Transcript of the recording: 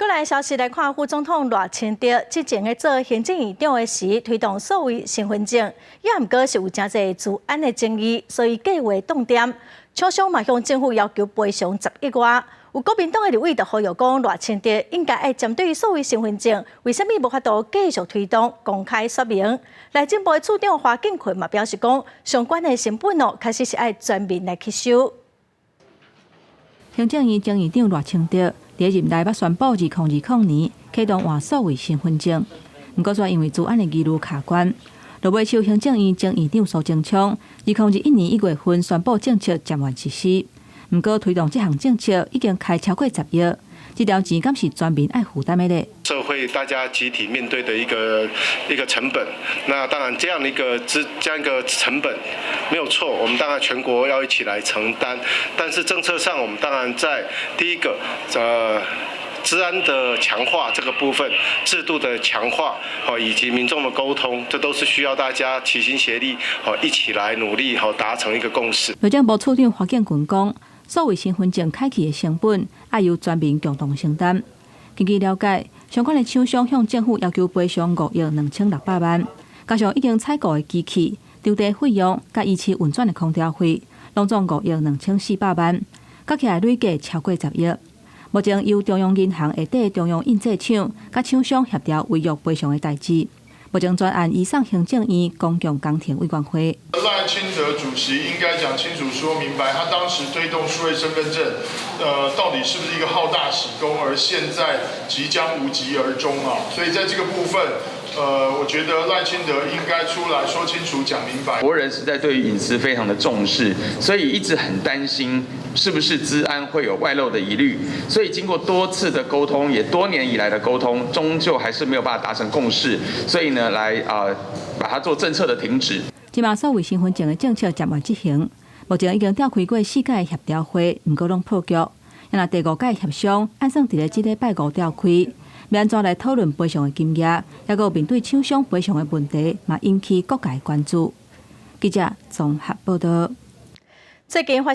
過來消息來看，副總統賴清德之前咧做行政院長的時，推動數位身份證，也毋過是有誠濟資安的爭議，所以計劃凍點。廠商嘛向政府要求賠償10億外。有國民黨的立委就呼籲講，賴清德應該愛針對數位身份證，為啥物無法度繼續推動，公開說明。內政部的處長華建奎嘛表示講，相關的成本哦，確實是愛全面來吸收。行政院前院長賴清德佇任內捌宣布，2020年啟動換數位身份證，毋過煞因為資安的疑慮卡關。落尾手行政院前院長蘇貞昌，2021年1月份宣布政策暫緩實施。毋過推動這項政策已經開超過10億，這條錢敢是全民愛負擔的咧？社會大家集體面對的一個成本，那當然這樣一個成本沒有錯，我們當然全國要一起來承擔。但是政策上，我們當然在第一個，資安的強化這個部分，制度的強化，以及民眾的溝通，這都是需要大家齊心協力，一起來努力，好達成一個共識。內政部處長華建群講，數位身份證開啟的成本，愛由全民共同承擔。根據了解，相關的廠商向政府要求賠償5億2600萬，加上已經採購的機器、場地費用、佮維持運轉的空調費，攏總5億2400萬，加起來累計超過10億。目前由中央銀行下底中央印製廠佮廠商協調違約賠償的代誌。目前專案移送行政院公共工程委員會。賴清德主席應該講清楚、說明白，他當時推動數位身份證，到底是不是一個好大喜功，而現在即將無疾而終啊？所以在這個部分，我覺得賴清德應該出來說清楚、講明白。國人實在對於隱私非常的重視，所以一直很擔心是不是資安會有外漏的疑慮。所以經過多次的溝通，也多年以來的溝通，終究還是沒有辦法達成共識。所以呢，來啊，把它做政策的停止。這馬數位身份證的政策暫緩執行，目前已經召開過四屆協調會，毋過攏破局。若第五屆協商，按算佇咧這禮拜五召開，欲按怎來討論賠償的金額，抑閣面對廠商賠償的問題，嘛引起各界關注。記者綜合報道。最近發生。